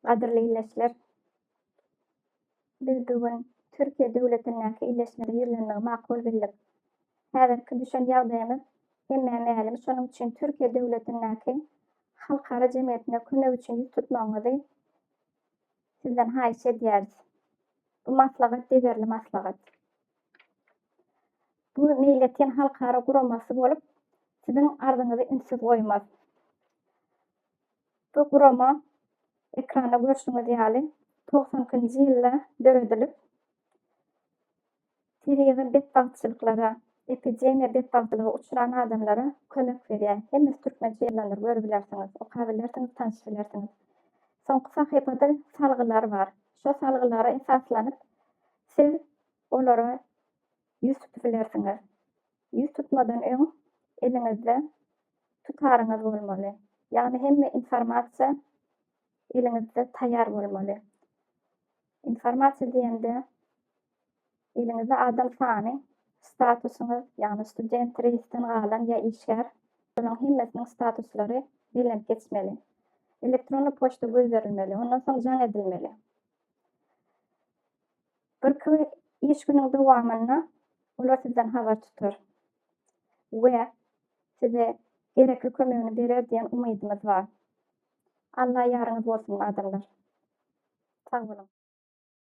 Gadyrly ildeşler! Biz bu gün Türkiýe döwletindäki ildeşlere ýüzlenmegi makul bildik. Häzirki düşen ýagdaýymyz hemmä mälim, şonuň üçin Türkiýe döwletindäki halkara jemgyýetine kömek üçin ýüz tutmagyňyzy sizden haýyş edýäris. Bu maslahat degerli maslahat. Bu meýletin halkara guramasy bolup, siziň arzyňyzy ünsüz goýmaz. Bu gurama ekranda görşüňiz ýaly 92-nji ýylda döredilip, tebigy betbagtçylyklara, epidemiýa betbagtçylyga uçran adamlara kömek berýär. Hemmesi türkmençe ýazylandyr, görübilersiňiz, okabilersiňiz, tanyşyp bilersiňiz. Soňky sahypada salgylar bar. Şo salgylara esaslanyp, siz olara ýüz tutup bilersiňiz. Ýüz tutmadan öň eliňizde tutaryňyz bolmaly. Ýagny hemme informasiýa eliňizde taýýar bolmaly. Informasiýa diýende eliňizde adam sany, statusyňyz, ýagny student, reýsden galan ýa işgär, şolaryň hemmesiniň statuslary bellenip geçmeli. Elektronly poçta goýberilmeli, ondan soň jaň edilmeli. Birki iş günüň dowamynda olar sizden habar tutar we size gerekli kömegini berer diýen umydymyz bar. Alla ýaryňyz bolsun adamlar. Sag boluň.